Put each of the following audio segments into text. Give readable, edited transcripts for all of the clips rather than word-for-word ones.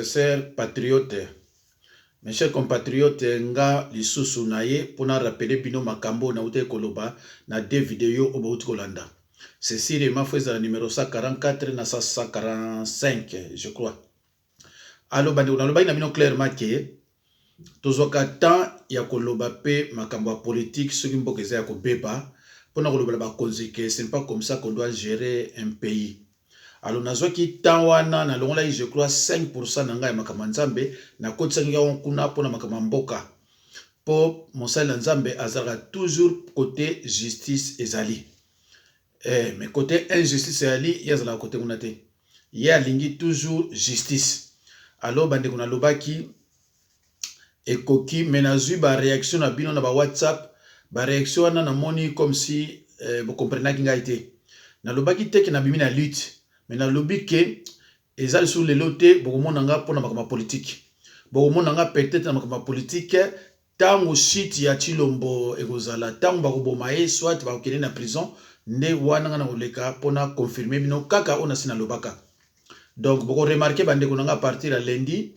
Sœurs patriotes, mes chers compatriotes, nga lisusu na ye mpo na rappeler bino makambo oyo nautaki koloba na deux videos oyo bauti kolanda. C'est sûrement faut ezala numéro 144 na 145, je crois. Alors bandeko, nalobaki na bino clairement ke tozwaka temps ya koloba mpe makambo ya politique soki mboka eza ya kobeba, mpona kolobela bakonzi ke ce n'est pas comme ça qu'on doit gérer un pays. Alors nazwaki temps wana, nalongolaki, je crois, 5 na ngai ya makambo ya Nzambe, nakotisaki yango kuna mpona makambo ya mboka, mpo mosali na Nzambe azalaka toujours côté justice ezali, mais côté injustice ezali, ye azalaka côté kuna te, ye alingi toujours justice. Alors bandeko, nalobaki ekoki, mais nazwi baréaction na bino na bawhatsapp. Baréaction wana namoni comme si bokomprenaki ngai te. Nalobaki te ke nabimi na lutte, mais nalobi ke eza lisusu lelo te bokomona nga mpona makambo ya politike. Bokomona nga peut-être na makambo ya politike ntango chute ya Tshilombo ekozala, ntango bakoboma ye, soit bakokende na prison, nde wana nga na koleka mpona confirmer bino kaka oyo nasi nalobaka. Donc bokoremarquer, bandeko na nga, à partir ya lundi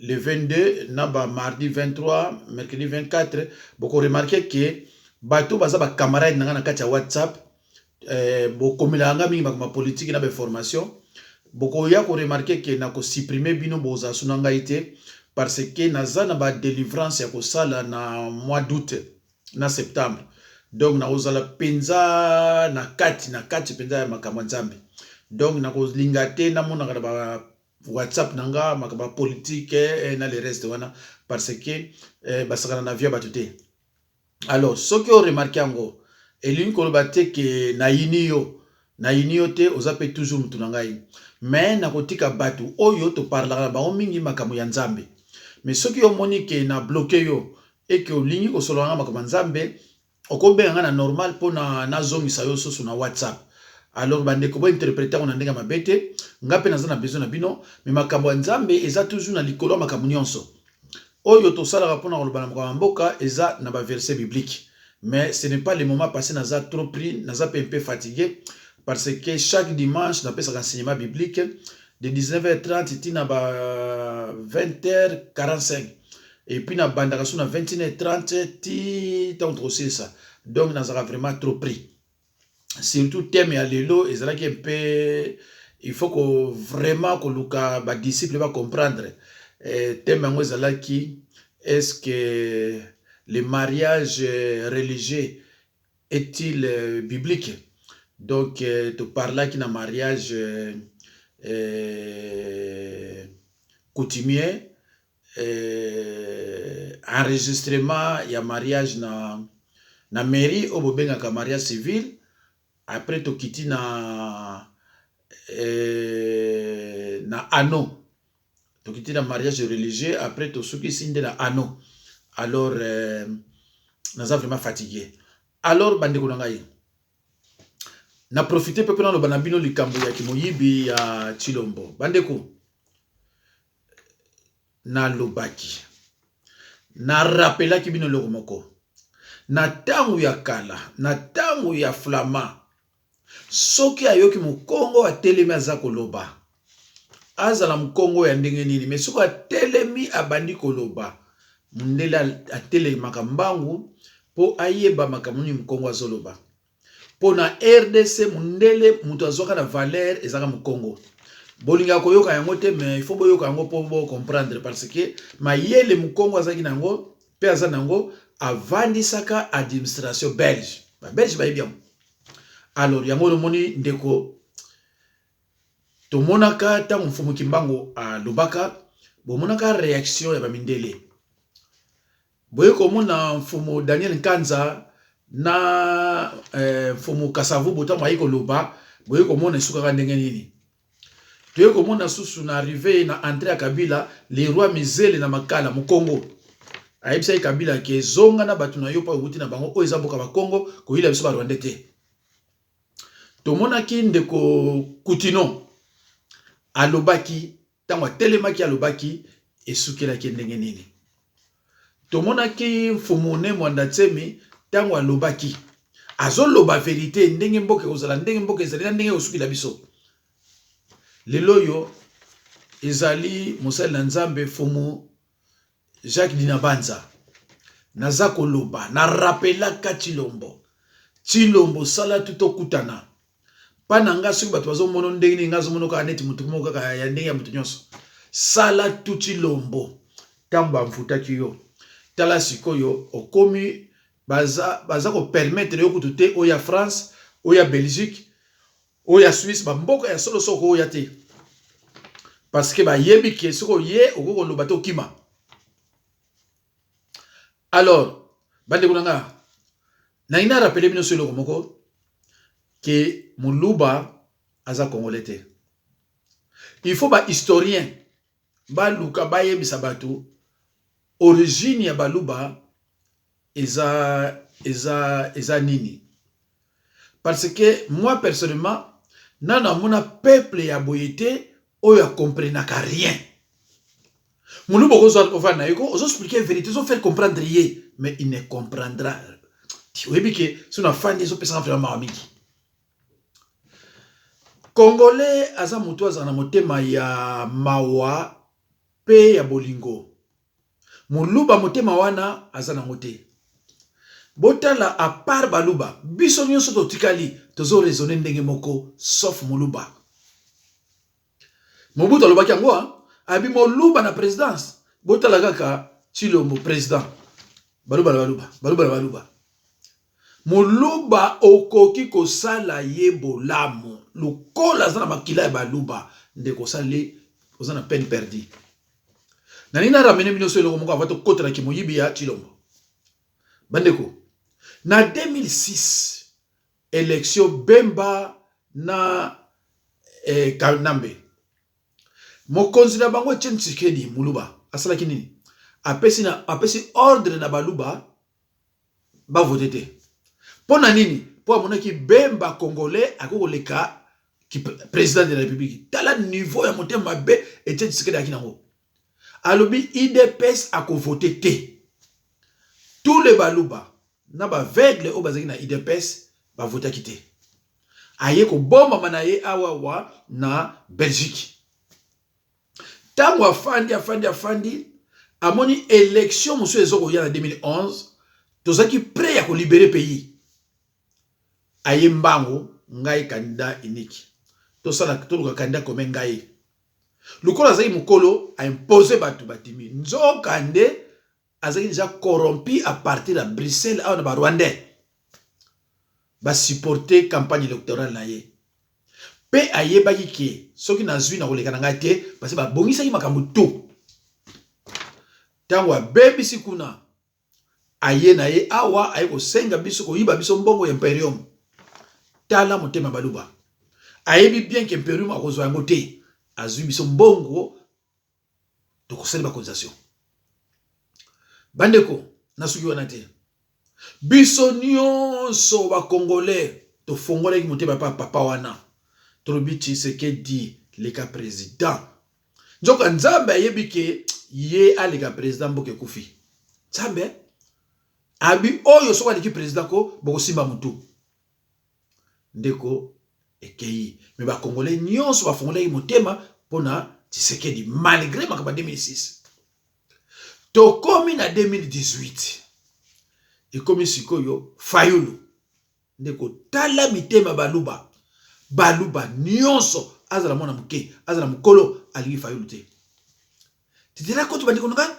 le 22 na ba mardi 23, mercredi 24, bokoremarquer ke bato baza bacamarade na nga na kati ya WhatsApp, bokomelaka nga mingi makambo ya politike na bainformation, bokoya koremarquer ke na kosupprimer bino, bokozala so na ngai te, parce que naza na badélivrance ya kosala na mois d'août na septembre. Donc nakozala mpenza na kati mpenza ya makambo ya Nzambe. Donc nakolinga te namonaka na ba WhatsApp na nga makambo ya politike na le reste wana, parce que basakana na vie ya bato te. Alors soki oremarquer yango, elingi koloba te ke nayini yo, nayini yo te, oza mpe toujours motu na ngai, mais nakotika bato oyo toparlaka na bango mingi makambo ya Nzambe. Mais soki omoni ke na bloquer yo, eke olingi kosolola nga makambo ya Nzambe, okobenga nga na normal mpona nazongisa yo susu na WhatsApp. Alors bandeko, bointerpréter yango na ndenge ya mabe te. Nga mpe naza na besoin na bino, mais makambo ya Nzambe eza toujours na likolo ya makambo nyonso oyo tosalaka. Mpona koloba na makambo ya mboka eza na baverset biblique, mais ce n'est pas le moment, parce naza trop pris, naza mpe mpe fatigué, parce que chaque dimanche napesaka enseignement biblique de 19h30 tina ba 20h45, et puis nabandaka so na 21h30 ti ntango tokosilisa. Donc nazalaka vraiment trop pris. Surtout thème ya lelo ezalaki mpe il faut ko vraiment koluka badisciple bacomprendre. Thème yango ezalaki: est-ce que le mariage religieux est-il biblique? Donc toparlaki na mariage coutumier, enregistrement ya mariage na mairie oyo bobengaka mariage civil. Après tokiti na anneau, tokiti na mariage religieux, après tosukisi nde na anneau. Alors naza vraiment fatigué. Alors bandeko na ngai, na profite mpe mpe naloba na bino likambo ya kimoyibi ya Tshilombo. Bandeko, nalobaki, narapelaki bino eloko moko na ntango ya kala, na ntango ya Flama. Soki ayoki mokongo atelemi aza koloba, azala mokongo ya ndenge nini, mais soki atelemi abandi koloba, mondele atelemaka mbangu mpo ayeba makambo nini mokongo azoloba. Mpo na RDC, mondele moto azwaka na valeur ezaka mokongo. Bolingaka koyoka yango te, mais il faut boyoka yango mpo bocomprendre, parce que mayele mokongo azalaki na yango mpe aza na yango, avandisaka administration belge. Babelge bayebi yango. Alors yango omoni, ndeko, tomonaka ntango Mfumu Kimbangu alobaka, bomonaka réaction ya bamindele. Boye komona Mfumu Daniel Nkanza na Mfumu Kasavubu, ntango ayi koloba, boye komona esukaka ndenge nini. Toye komona susu na arrivée, na entrée ya Kabila, le roi Mizele na Makala, mokongo ayebisaki Kabila ke ezonga na bato na yo mpo ewuti na bango, oyo eza mboka Bakongo, koyila biso Barwandais te. Tomonaki ndeko Kutino alobaki, ntango atelemaki alobaki, esukelaki ndenge nini. Tomonaki Mfumu Ne Mwanda Nsemi, ntango alobaki, azoloba vérité ndenge mboka ekozala, ndenge mboka ezali na ndenge ekosukila biso lelo oyo. Ezali mosali na Nzambe Fumu Jacques Dinabanza. Naza koloba na rappelaka Tshilombo. Tshilombo sala tout tokutana. Pa na nga soki bato bazomono ndenge nini nga azomono kaka neti moto moko kaka ya ndenge ya moto nyonso. Sala tout Tshilombo ntango bamvutaki yo. Tala sikoyo okomi baza, baza ko permettre yo kutu te oya France, oya Belgique, oya Suisse, ba mboka ya solo soko oya te. Parce que bayebi ke soki oye okoki koloba te okima. Alors, bandeko na nga, nalingi na rappeler bino so eloko moko ke Muluba aza congolais te. Il faut ba historien baluka bayebisa bato origine ya Baluba eza eza eza nini, parce que moi personnellement nano amona peuple ya boye te oyo akomprenaka rien. Moluba okozwa ovanda na ye ko ozoexpliquer vérité, ozofaire comprendre ye, mais il ne comprendra. Oyebi ke so nafandi ezopesanga vraiment mawa mingi. Congolais aza motu azala na motema ya mawa mpe ya bolingo. Moluba motema wana aza nango te. Botala, à part Baluba, biso nyonso totikali tozo raisonner ndenge moko, sauf Moluba. Mobutu alobaki yango, abi Moluba na présidence. Botala kaka Tshilombo président, Baluba na Baluba, Baluba na Baluba. Moluba okoki kosala ye bolamu lokola aza na makila ya Baluba, ndeko, osali oza na peine perdue. Nalingi na ramener bino so eloko moko avant tokotelaki moyibi ya Tshilombo. Bandeko, na 2006 élection Bemba na Kanambe, mokonzi na bango Etienne Tshisekedi Muluba asalaki nini? Apesi ordre na Baluba bavote te. Mpo na nini? Mpo amonaki Bemba congolais akoki koleka président de la République. Tala niveau ya motema mabe Etienne Tshisekedi ayaki nango. Alobi UDPS akovote te. Tous les Baluba na baaveugle oyo bazalaki na UDPS bavotaki te. Aye kobombama na ye awawa na Belgique. Ntango afandi, afandi, afandi, amoni élection mosusu ezokoya na 2011, tozalaki prêt ya kolibérer pays. Aye mbango, ngai candidat unique, tosala toluka candidat comme ngai. Lokola azalaki mokolo, aimpose bato batimi. Nzoka nde azalaki déjà corrompu à partir ya Bruxelles awa na Barwandais basupporte campagne électorale na ye. Mpe ayebaki ke soki nazwi na koleka na ngai te, parce babongisaki makambo to. Ntango abebisi kuna, aye na ye awa, aye kosenga biso, koyiba biso mbongo ya imperium. Tala motema Baluba. Ayebi bien ke imperium akozwa yango te, azwi biso mbongo, tokosali bacotisation. Bandeko, nasuki wana te. Biso nyonso Bacongolais tofongolaki motema pa papa wana, tolobi Tshisekedi leka président. Nzoka Nzambe ayebi ke ye aleka président, mboka ekufi. Nzambe abi oyo soki aleki président ko bokosimba motu. Ndeko, ekei me Bacongolais nyonso bafongolaki motema mpona Tshisekedi malgré makambo ya 2006. Tokomi na 2018, ekomi sikoyo Fayulu. Ndeko, tala mitema Baluba. Baluba nyonso, azala mwana moke, azala mokolo, alingi Fayulu te. Titela koto, bandeko na ngai,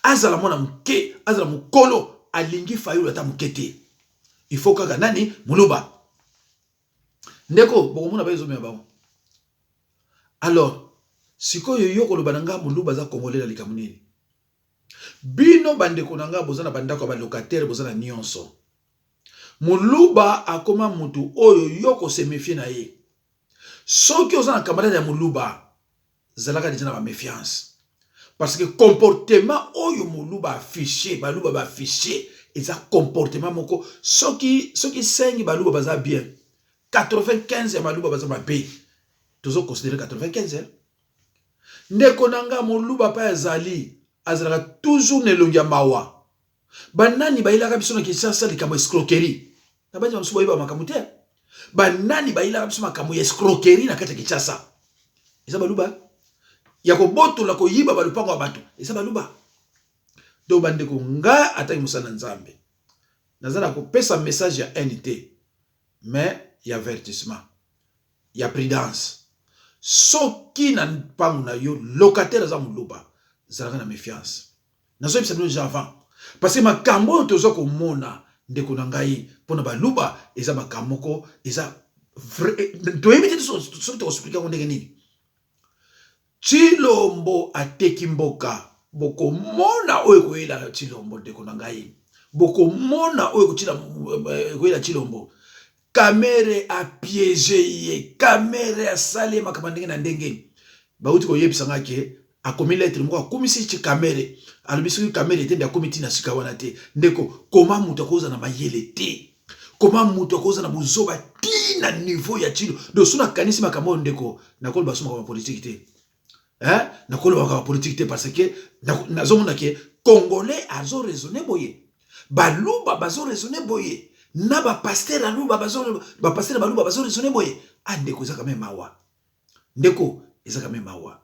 azala mwana moke, azala mokolo, alingi Fayulu ata moke te. Il faut kaka nani? Moluba. Ndeko, bokomona baezomema bango. Alors sikoyo yo koloba na nga Moluba aza congolais na likambo nini? Bino bandeko na nga boza na bandako ya balocataire, boza na nyonso. Moluba akoma mutu oyo yo kose méfier na ye. Soki oza na camarade ya Moluba, zalaka deja na baméfiance, parce que comportement oyo Moluba affiche, Baluba baaffiche, eza comportement moko. Soki 5 Baluba baza bien, 95 ya Baluba baza mabe. Tozoconsidérer 95. Ndeko na nga, Moluba mpe azali, azalaka toujours na elongi ya mawa. Banani bayelaka biso na Kinshasa likambo ya escroquerie? Na bandi bamosusu boyeba makambo te. Banani bayelaka biso makambo ya escroquerie na kati ya Kinshasa? Eza Baluba. ya kobotola koyiba balupango ya bato eza baluba. Donc bandeko, nga ataki mosala na Nzambe, naza na kopesa message ya haine te, mais ya avertissement, ya prudence. Soki na mpango na yo locataire aza moluba, zalaka na méfiance. Nazoyebisa bino déjà avant, parce que makambo oyo toza komona, ndeko na ngai, mpona baluba eza makambo moko eza toyebi te soki tokoexpliquer yango ndenge nini. Tshilombo ateki mboka. Bokomona oyo ekoyela Tshilombo, ndeko na ngai, bokomona oyo ekoyela Tshilombo. Kamerhe apiéger ye, Kamerhe asali makambo ndenge na ndenge. Bauti koyebisa nga ke akomi lettre moko, akumisi ti Kamerhe, alobi soki Kamerhe te nde akomi ntina sika wana te. Ndeko, koma moto akoza na mayele te, koma moto akoza na bozoba ntina niveau ya Tshilo. Donc so nakanisi makambo oyo, ndeko, nakoloba so makambo ya politike te, nakoloba makambo ya politike te, parce que nazomona ke Congolais azoraisonner boye, Baluba bazoraisonner boye, na bapasteur aluba, bapasteur baluba bazoraisonner boye. Ah ndeko, eza quand même mawa, ndeko, eza quand même mawa.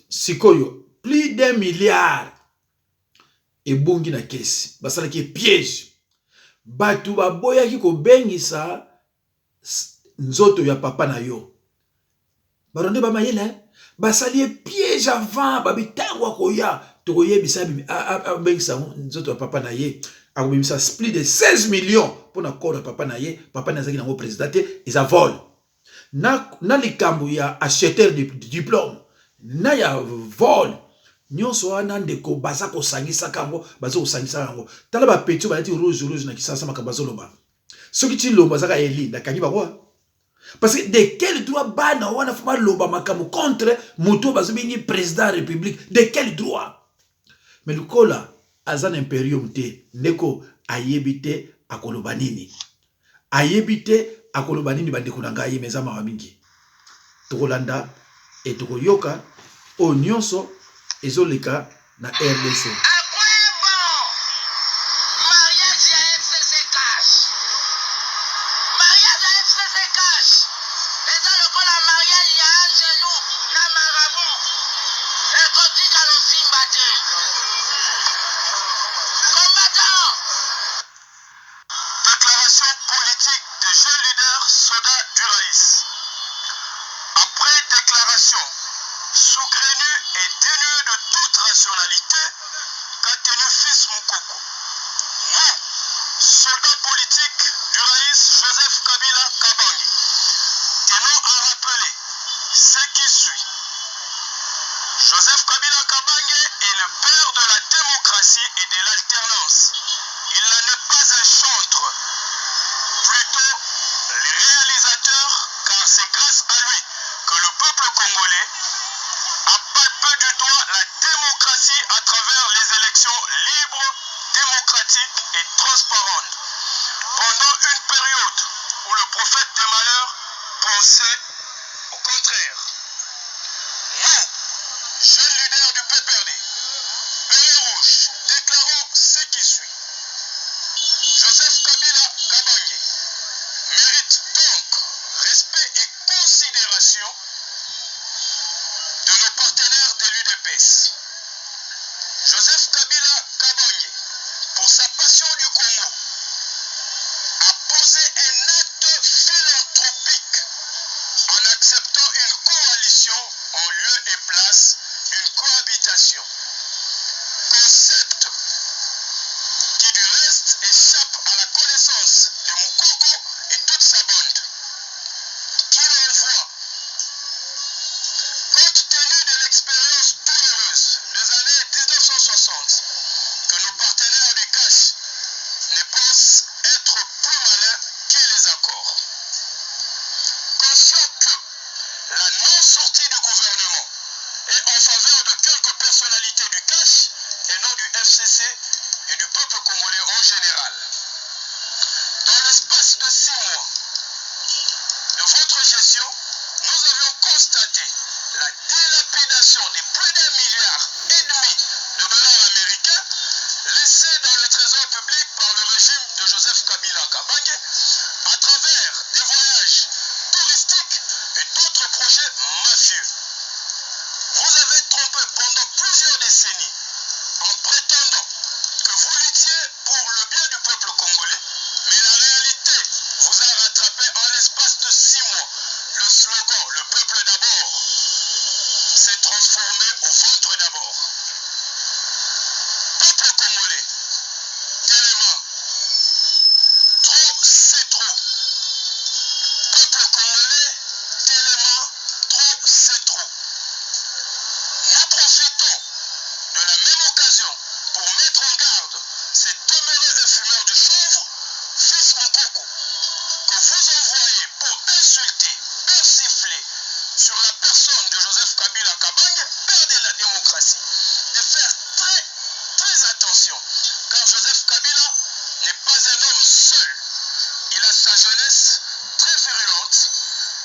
Sikoyo plus d'un milliard ebungi na kesi, basalaki piège. Bato baboyaki kobengisa nzoto ya papa na yo. Baronde bamayele basali ye piège avant. Babi ntango akoya, tokoyebisa abengisa nzoto ya papa na ye, akobimisa plus de 16 millions mpona corps ya papa na ye. Papa na azalaki nango président te, eza vol. Na likambo ya acheteur de diplôme na ya vol, nyonso wana, ndeko, baza kosangisaka yango, baza kosangisaka yango. Tala bapetits oyo balati rouge rouge na Kisasa, makambo bazoloba. Soki Tshilombo azaka eli, nakangi bango, parce que de quel droit bana wana faut baloba makambo contre moto oyo bazobengi président ya République? De quel droit? Mais lokola aza na imperium te, ndeko, ayebi te akoloba nini, ayebi te akoloba nini. Bandeko na ngai, mais eza mawa mingi. Tokolanda e tokoyoka oyo nyonso ezoleka na RDC. Mariage ya FCC CACH, mariage ya FCC CACH eza lokola mariage ya Angelu na marabu, ekotikala osimba te. Combattant. Déclaration politique des jeunes leaders soldats du Raïs. Après déclaration saugrenue et dénuée de toute rationalité qu'a tenu Fils Mukoko, nous, soldats politiques du Raïs Joseph Kabila Kabange, tenons à rappeler ce qui suit. Joseph Kabila Kabange est le père de la démocratie et de l'alternance. Il n'en est pas un chantre, plutôt le réalisateur, car c'est grâce à lui que le peuple congolais a palpé du doigt la démocratie à travers les élections libres, démocratiques et transparentes. Pendant une période où le prophète des malheurs pensait au contraire. Nous, jeunes leaders du PPRD, Béret Rouge, déclarons ce qui suit. Joseph Kabila Kabange mérite donc respect et considération de nos partenaires de l'UDPS. Joseph Kabila Kabange, pour sa passion du Congo, a posé un acte philanthropique en acceptant une coalition en lieu et place d'une cohabitation. Concept qui du reste échappe à la connaissance de Mukoko et toute sa bande, qui l'envoie. Compte tenu de l'expérience douloureuse des années 1960, que nos partenaires du CACH ne pensent être plus malins que les accords. Conscient que la non-sortie du gouvernement est en faveur de quelques personnalités du CACH et non du FCC et du peuple congolais en général. Dans l'espace de 6 mois de votre gestion, nous avions constaté la dilapidation de plus d'1,5 milliard de dollars américains laissés dans le trésor public par le régime de Joseph Kabila Kabange à travers des voyages touristiques et d'autres projets mafieux. Vous trompé pendant plusieurs décennies en prétendant que vous luttiez pour le bien du peuple congolais, mais la réalité vous a rattrapé en l'espace de 6 mois. Le slogan « Le peuple d'abord » s'est transformé au ventre d'abord. Peuple congolais, telema, trop c'est trop. Peuple congolais, telema, trop c'est trop. Nous profitons de la même occasion pour mettre en garde ces téméraires et fumeurs du chanvre, fils Mukoko, que vous envoyez pour insulter, persifler sur la personne de Joseph Kabila Kabange, père de la démocratie, de faire très, très attention, car Joseph Kabila n'est pas un homme seul. Il a sa jeunesse très virulente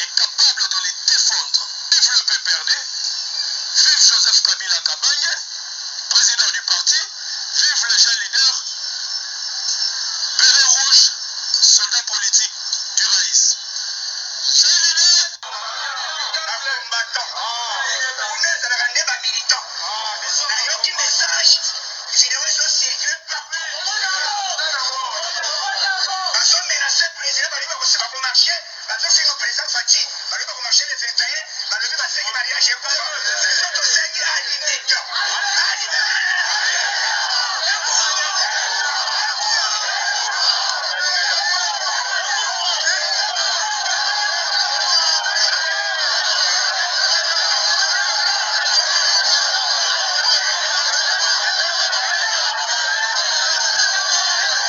et capable de les défendre. Vive le PPRD, vive Joseph Kabila Kabange, président du parti, vive le jeune leader, béret rouge, soldat politique du Raïs. Jeune leader! Combattant. Kuna ezalaka nde ba militant. Nayoki message, video ezo circule partout. Bazo menacer président, balobi bakoseka komarche, bazofinga président Fatshi, balobi bakomarche le 21, balobi basengi mariage ekufa. So tosengi alimeta.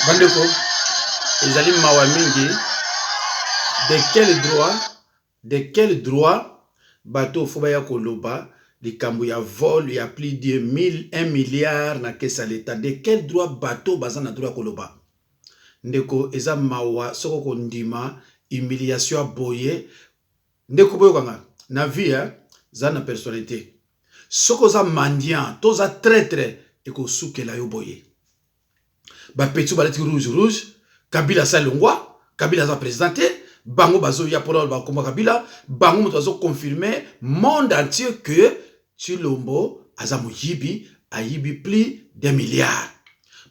Bandeko, ezali mawa mingi. De quel droit, de quel droit bato fo baya koloba likambo ya vol ya plus de 1 milliard na caisse ya l'État? De quel droit bato baza na droit ya koloba? Ndeko, eza mawa soko kondima humiliation ya boye. Ndeko, boyokanga na vie, hein, za na personnalité. Soko oza mendiant to oza traître, ekosukela yo boye. Bapeti balati rouge rouge, Kabila asa longwa, Kabila aza président te. Bango bazoya mpona bakoma Kabila. Bango moto bazoconfirme monde entier que Tshilombo aza moyibi, ayibi plus d'un milliard.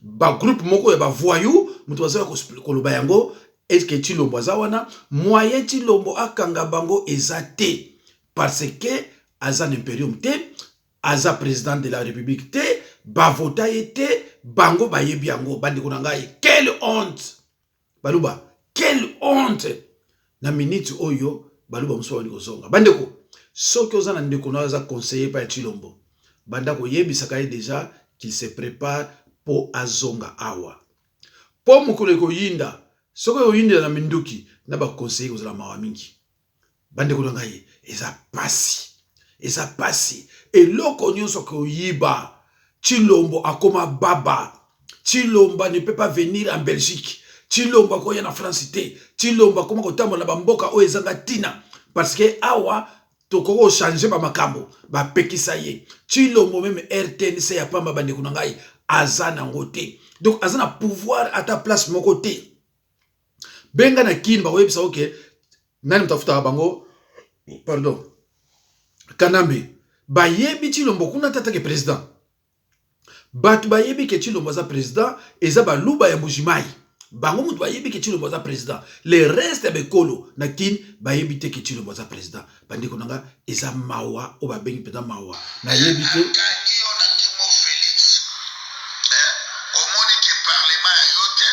Bagroupe moko ya bavoyou moto bazoya koloba yango. Est-ce Tshilombo aza wana moyen? Tshilombo akanga bango eza te, parce que aza na imperium te, aza président de la République te, bavota ye te. Bango bayebi yango. Bandeko na ngai, quelle honte! Baluba, quelle honte! Na minute oyo baluba mosusu babandi kozonga. Bandeko, soki oza na ndeko na oyo aza conseiller pa ya Tshilombo, banda koyebisaka ye déjà qu'il se prépare mpo azonga awa, mpo mokolo ekoyinda, soki okoyindela na minduki na baconseiller, kozala mawa mingi. Bandeko na ngai, eza pasi, eza pasi. Eloko nyonso koyiba. Tshilombo akoma baba. Tshilombo ne peut pas venir en Belgique, Tshilombo akoya na France te. Tshilombo akoma kotambola na bamboka oyo ezanga ntina, parce que awa tokoki kochange bamakambo bapekisa ye. Tshilombo, même RTNC ya pamba, bandeko na ngai, aza nango te. Donc aza na pouvoir ata place moko te. Benga na Kini, bakoyebisa oke nani moto afutaka bango. Pardon, Kanambe. Bayebi Tshilombo kuna te atake président. Bato bayebi ke Tshilombo aza président eza baluba ya Mbujimai. Bango moto bayebi ke Tshilombo aza président. Le reste ya bekolo na Kini bayebi te ke Tshilombo aza président. Bandeko na nga, eza mawa oyo babengi mpenza mawa. Nayebi te. Nakangi yo na Kimo Félix, eh, omoni ke parlement ya yo te,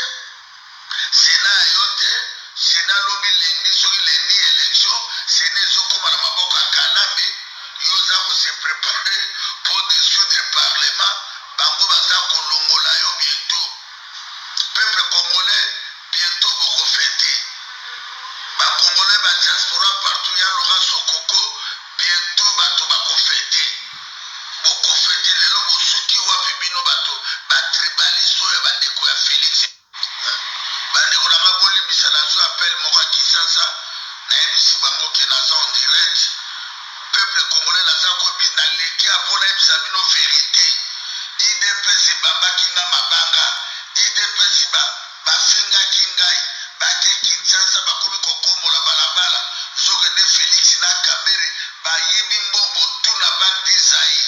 sénat ya yo te. Sénat lobi lendi, soki lendi élection, sénat ezokóma na maboko ya Kanambe. Yo oza kose préparer po dissoudre parlement. Bango baza kolongola yo bientôt. Peuple congolais, bientôt bokofete. Bacongolais badiaspora partout, ya Laurent Sokoko, bientôt bato bakofete, bokofete. Lelo bosuki wapi, bino bato batribaliste oyo ya bandeko ya Félix? Bandeko na nga, bolimbisa, nazwi appel moko ya Kisasa. Nayebisi bango ke naza en direct. Peuple congolais, naza koyebi, naleki mpo nayebisa bino vérité. UDPS ebambaki nga mabanga, UDPS bafingaki ngai, bake Kinshasa, bakomi kokombola balabala. Nzokende Félix na Kamerhe bayibi mbongo tu na Banque du Zaïre.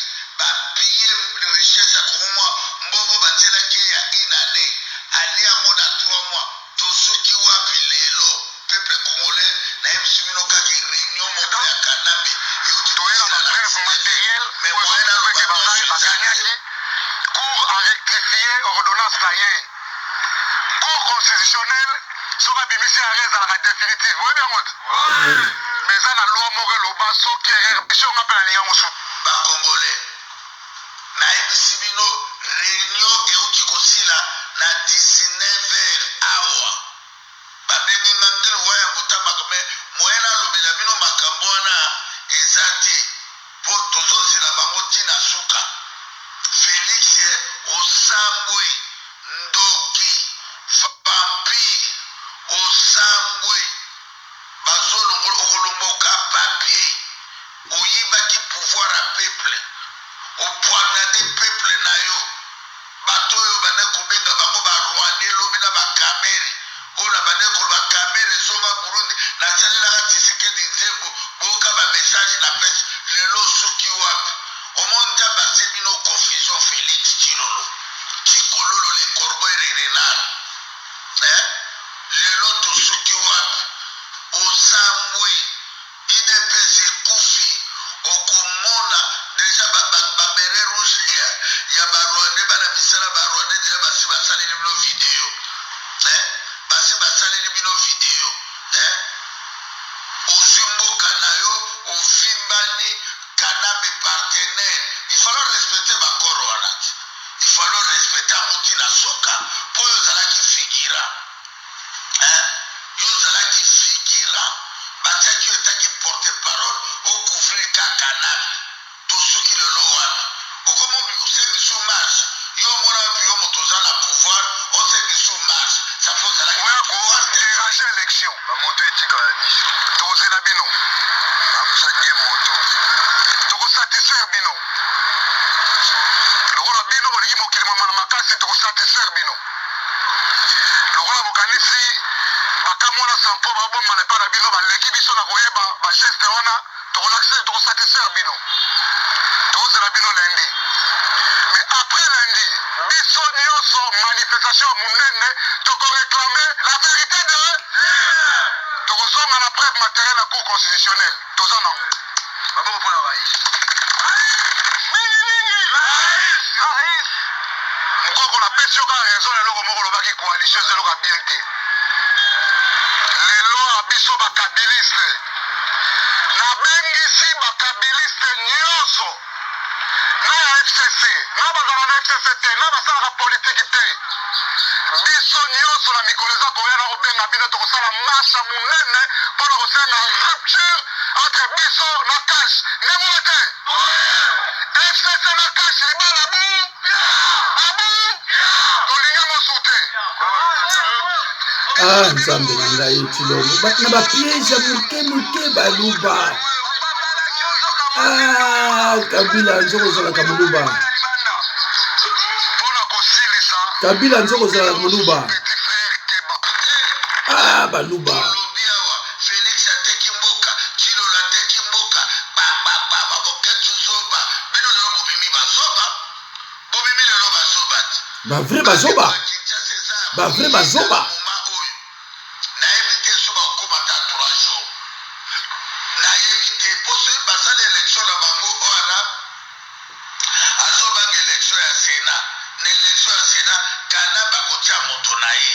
Baganyaki, cour a rectifie ordonnance na ye. Cour constitutionnelle soki abimisi arrêt, ezalaka définitive, oyebi yango te. Mais eza na loi moko eloba soki erreur, biso nga mpe nalingi yango su. Bacongolais, nayebisi bino, réunion euti kosila na 19 heures awa. Babengi nga ngili waya botamaka, mais moyen nalobela bino makambo wana eza te, mpo tozozela bango ntina suka. Félix osambwe, ndoki, vampire, osambwe, bazolongola, okolongoka papier. Oyibaki pouvoir ya peuple, opoignarde peuple na yo. Bato oyo bandaki kobenga bango Barwandais lobi na baKamerhe oyo na bandaki koloba Kamerhe ezonga Burundi, nasalelaka Tshisekedi nzembo, boyoka bamessage na pese. Lelo osuki wapi? Omoni, Nzambe atie bino confusion. Félix Tshilolo Tshikololo, le corbeau et le renard, eh? Lelo tosuki wapi? Osambwe, UDPS ekufi. Okomona déjà babérets rouges ya Barwandais, bana misala Barwandais, déjà basi basaleli bino video, eh? Basi basaleli bino video, eh? Ozwi mboka na yo, ovimbani Kanambe partenaire. Il fallait respecter bakoro wana te, il fallait respecter yango ntina suka, mpo oyo ozalaki figurant, hein? Yo ozalaki figurant, batiaki yo etaki porte parole, ocouvrir ka Kanambe. Tosuki lelo wana, okoma osengi su marche. Yo omona wapi yo moto oza na pouvoir osengi su marche? Ça fait ozalaki oya na pouvoir te. Kodéranger élection. Bamoto etikala biso. Tokozela bino. Napusa die moto. Tokosatisfaire bino lokola bino bolingi mokili mama na makasi. Tokosatisfaire bino lokola bokanisi bakamwana sampo babomana epai na bino, baleki biso na koyeba bageste wana. Tokolakisa, tokosatisfaire bino. Tokozela bino lundi, mais après lundi biso nyonso manifestation ya monene. Tokoréclame la vérité de, tokozonga na preuve matériel na Cour constitutionnelle, toza nango. Maboko mpona rais. Mingimingi rais Mokoko, napesi yo kaka raison na eloko moko olobaki: coalition eza eloko ya bien te. Lelo ya biso bakabiliste, nabengisi bakabiliste nyonso na ya FCC, na bazala na FCC te, na basalaka politiki te, biso nyonso na mikolo eza koya na kobenga bino, tokosala marche ya monene mpona kosenga rupture entre biso na CACH. Ndenge wana te, FCC na CACH, libala bu abu, tolingi yango su te. Ah, Nzambe na ngai, Tshilombo na bapiège ya moke moke. Baluba, ah, Kabila nzoko ozalaka moluba. Mpona kosilisa. Kabila nzoko ozalaka moluba. Petit frère, keba. Ah, baluba. Tolobi awa, Félix ateki mboka, Tshilolo ateki mboka, babababa, Boketshu zoba. Bino lelo bobimi bazoba, bobimi lelo bazoba te. Bavrai bazoba, bavrai bazoba. Oyo nayebi te so bakóma ta 3 jours, nayebi te, mpo soki basali élection na bango wana, azobanga élection ya Sénat. Na élection ya Sénat, kana bakotia moto na ye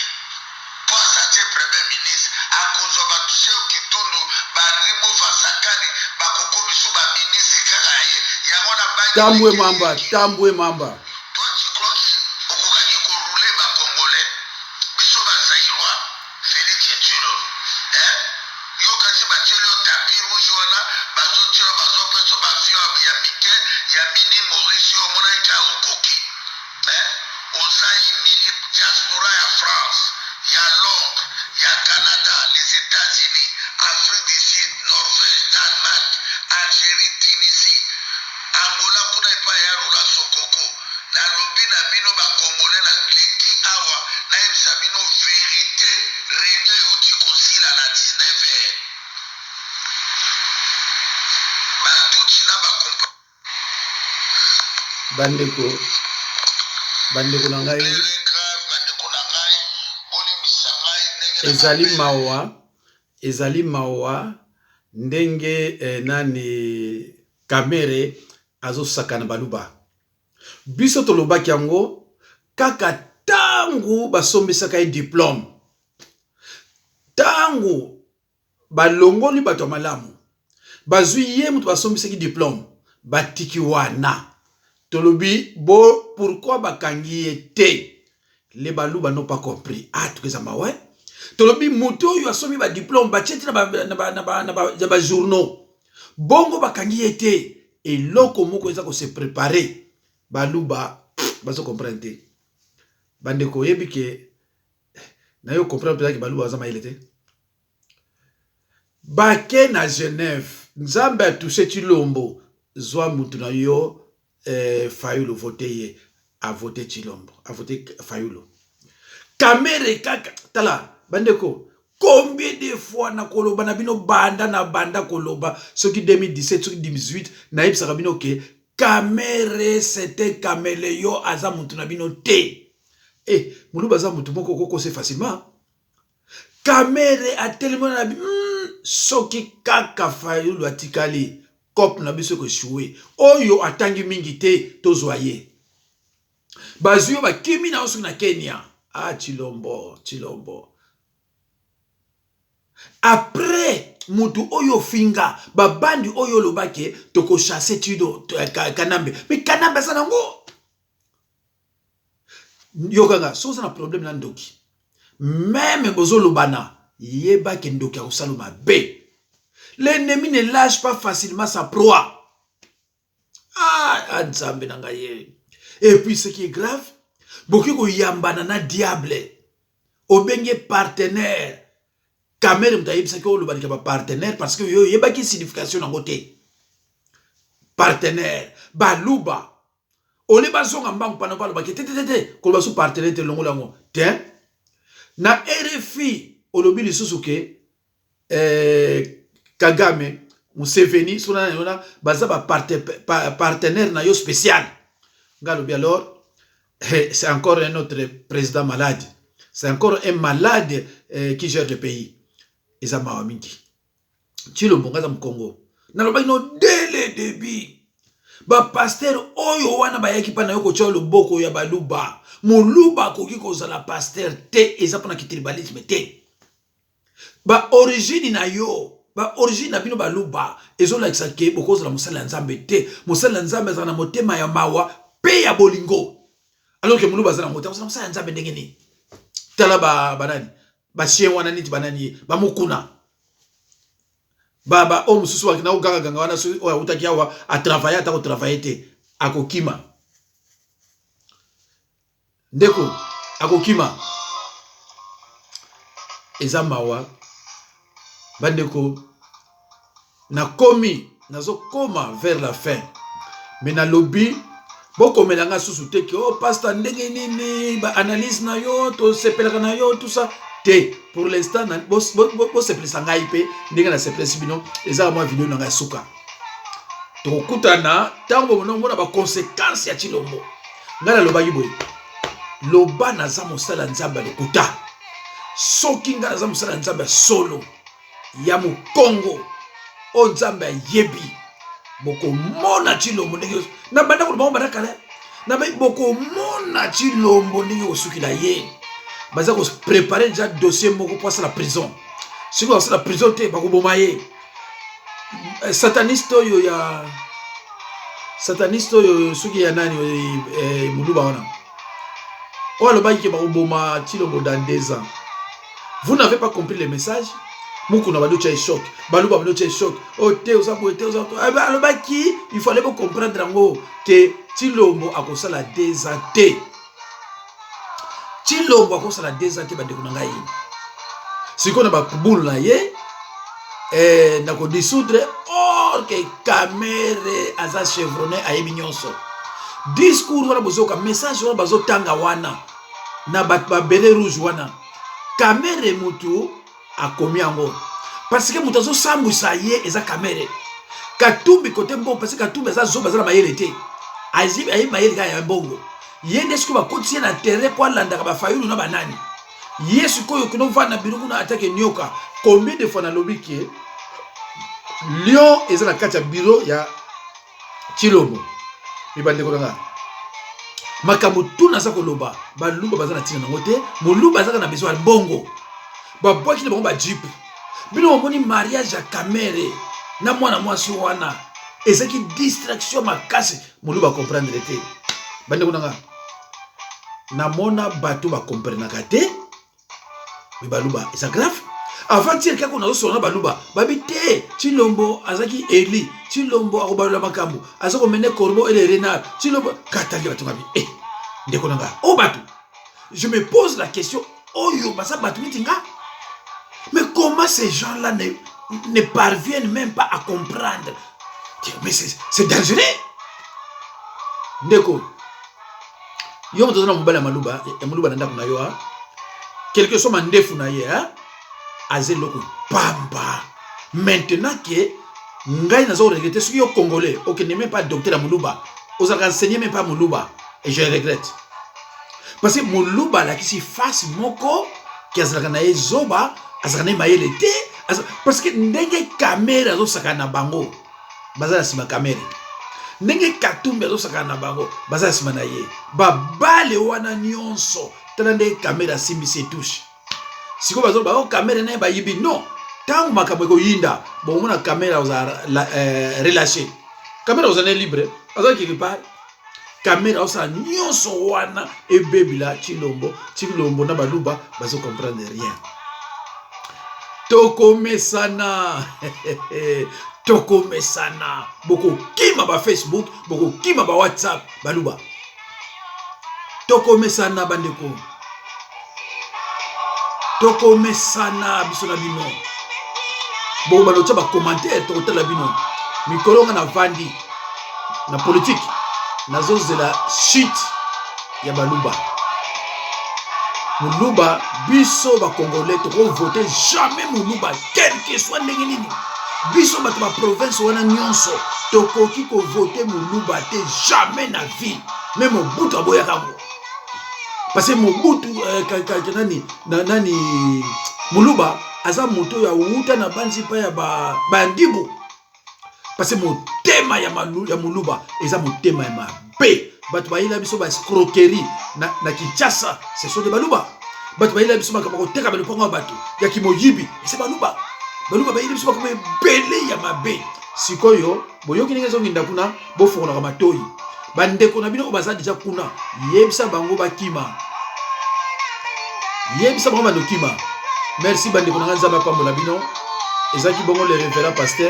mpo asatie premier ministre, akozwa bato She Kitundu, Barimo Vasakani, bakokomisu baministre kaka ya ye. Yango wana bangi. Tambwe Mamba, Tambwe Mamba. Toi, tu crois que okokaki korouler Bacongolais, biso Bazaïrois? Félix Tshilolo, eh? Yo kasi batieli yo tapis rouge wana, bazotia yo, bazopesa baavion ya mike ya mini Maurice. Yo omonaki kaka okoki, eh? Oza humilie diaspora ya France, ya Londres, ya Canada, les États-Unis, Afrique du Sud, Norvège, Danemark, Algérie, Tunisie, Angola, kuna epai ya Rola Sokoko. Nalobi na bino Bacongolais, naleki awa nayebisa bino vérité. Réunion euti kosila na 19 heures. Batuti na bakompa. Bandeko, bandeko na ngai. Grave, bandeko na ngai, bolimbisa ngai ndenge na Ezali mabele. Mawa, ezali mawa ndenge nani Kamerhe azosaka na baluba. Biso tolobaki yango kaka tangu basombisaka ye diplome, tangu balongoli bato ya malamu, bazwi ye moto basombisaki diplome, batiki wana. Tolobi bo pourquoi bakangi ye te? Les baluba n'ont pas compris. Ah, tukeza mawa. Tolobi moto oyo asombi ba diplome batie ti na ba, na ba, na ba, na ba, na ba journaux. Bongo bakangi ye te. Eloko moko eza ko se preparer. Baluba bazo comprendre te. Bandeko oyebi ke nayo comprendre mpenza ke baluba baza mayele te. Bake na Genève, Nzambe a touche Tshilombo, zwa mutu na yo eh, Fayulu vote ye, a vote Tshilombo, a vote Fayulu. Kamere kaka, tala bandeko, combien de fois na koloba na bino banda na banda koloba soki 2017 soki 2018 nayebisaka bino ke Kamere c'est un cameleon aza mutu na bino te. Eh, muluba aza mutu moko okokose facilement. Kamere atelemi wana na soki kaka Fayulu atikali coop na biso eko echoue. Oyo atangi mingi te tozwa ye. Bazwi yo bakimi na yo soki na Kenya. Ah Tshilombo, Tshilombo. Après mutu oyo ofinga babandi oyo oloba ke toko chasser Tshilo Kanambe. Mais Kanambe aza nango. Yoka nga soki oza na problème na ndoki meme bozolobana yeba ke ndoki akosala mabe. L'ennemi ne lâche pas facilement sa proie. Ah, ah nzambe na ngai ye. Et puis ce qui est grave, bokoki koyambana na diable. Obenge partenaire. Kamere moto ayebisaki oloba lika ba partenaire parce que yo oyebaki signification nango te. Partenaire baluba Ole bazonga mbangu pana ko alobaki te te te te koloba su partenaire te longola yango te na RFI olobi lisusu ke eh, Kagame Museveni sona na yona baza ba partenaire na yo spécial nga alobi alors eh, c'est encore un autre président malade, c'est encore un malade eh, qui gère le pays. Eza mawa mingi. Tshilombo nga aza mukongo nalobaki no dès le début ba pasteur oyo wana bayaki mpa na yo kotya loboko ya baluba moluba akoki kozala pasteur te eza mpona kitribalisme te ba origine na yo ba origine na bino baluba ezolakisa ke bokozala mosali ya nzambe te mosali ya nzambe azala na motema ya mawa mpe ya bolingo alors ke moluba aza na motema kozala mosali ya nzambe ndenge nini tala banani ba chien wana neti banani ye bamukuna ba ba oyo mosusu akenda kogangaganga wana soki oyo awutaki awa atravaille ata kotravaille te akokima ndeko akokima eza mawa bandeko Nakomi, nazo koma vers la fin. Mais nalobi bokomela nga susu te ke oh pasta ndenge nini ba analyse na yo tosepelaka na yo tout ça te. Pour l'instant bosepelisa ngai mpe ndenge nasepelisi bino ezaka mwa video na ngai suka. Tokokutana ntango bomona ba conséquence ya Tshilombo. Ngai nalobaki boye, loba naza mosala ya Nzambe ya lokuta. Soki ngai naza mosala ya Nzambe ya solo ya mokongo oyo nzambe ayebi bokomona tshilombo ndenge na banda koloba ngo banda kala na bokomona tshilombo ndenge kosukila ye baza koprepare deja dossier moko mpo asala prison soki bakosala prison te bakoboma ye eh, sataniste oyo ya sataniste oyo soki ya nani eh, moluba wana oyo alobaki ke bakoboma tshilombo dans 2 ans. Vous n'avez pas compris le message. Mukuna bado tya choc, baluba bado tya choc. Oh te oza boye te oza eh ben, alobaki il fallait bo comprendre yango ke Tshilombo akosala 2 ans te. Tshilombo akosala 2 ans te bandeko na ngai. Sikoyo na bakubulu na ye eh, na kodissoudre or ke Kamere aza chevronné ayebi nyonso. Discours wana bozoka message wana bazotanga wana na bato ba beret rouge wana Kamere mutu akomi yango parce que moto azosambwisa ye eza Kamere. Katumbi kote mbongo parce que Katumbi aza zoba aza na mayele te ayebi mayele kaka ya mbongo ye nde sikoyo bakotisi ye na terrain mpo alandaka bafayulu na banani ye sikoyo kino vanda bino kuna atake nioka combien de fois nalobi ke lion eza na kati ya bureau ya Tshilombo. Mais bandeko na nga. Makambo tout naza koloba, baluba baza na ntina nango te. Moluba azaka na besoin ya mbongo, babwaki na bango ba jeep. Bino bomoni mariage ya Kamere na mwana mwasi wana ezalaki distraction makasi. Moluba comprendre te. Bandeko na nga, namona bato bakomprenaka te, me baluba eza grave. Avant-hier kaka nazosola na baluba, babi te Tshilombo azalaki eli, Tshilombo akobalola makambo, aza komene corbeau et le renard. Tshilombo katali bato ngabi eh, ndeko na nga oyo bato, je me pose la question, oyo baza bato neti nga, mais comment ces gens là ne parviennent même pas à comprendre? Mais c'est dangereux. Ndeko, yo moto oza na mobali ya maluba, ya moluba na ndako na yo, quelque soit mandefu na ye, aza eloko pamba. Maintenant ke ngai naza koregretter soki yo Congolais okende même pas docteur ya moluba, ozalaka enseigné même pas moluba, et je regrette parce que moluba alakisi face moko ke azalaka na ye zoba, azalaka na ye mayele te, parce que ndenge Kamere azosaka na bango, baza na nsima Kamere, ndenge Katumbi azosakana na bango, baza na nsima na ye, babale wana nyonso. Tala ndenge Kamere asimbisi etouche. Sikoyo bazoloba o Kamere na ye bayibi. Non, ntango makambo ekoyinda, bokomona Kamere akozala relâché, Kamere akozala ne libre, aza quelque part. Kamere aosala nyonso wana ebebila Tshilombo. Tshilombo na baluba bazocomprendre rien. Tokomesana, tokomesana. Bokokima bafacebook, bokokima bawhatsapp. Baluba, tokomesana. Bandeko, tokomesana biso na bino. Bokobanda kotya bacommentaire, tokotala bino. Mikolo nga navandi na politike, nazozela chute ya baluba. Moluba, biso bacongolais tokovote jamais moluba, quel que soit ndenge nini. Biso bato baprovince wana nyonso tokoki kovote moluba te, jamais na vie. Mais Mobutu aboyaka yango parce que Mobutu nani na nani, moluba aza moto oyo awuta na banzi mpa ya bandibu, parce que motema ya moluba eza motema ya mabe. Bato bayela biso baescroquerie na Kinshasa, ce sont des baluba. Bato bayela biso makambo koteka balopango ya bato ya kimoyibi, eza baluba. Baluba bayeli biso makambo ebele ya mabe. Sikoyo boyoki ndenge ezonginda kuna. Bofongolaka matoi. Bandeko na bino oyo baza deja kuna, yebisa bango bakima, yebisa bango bandokima. Merci bandeko na ngai, Nzambe apambola bino. Ezalaki bongo le révérend pasteur.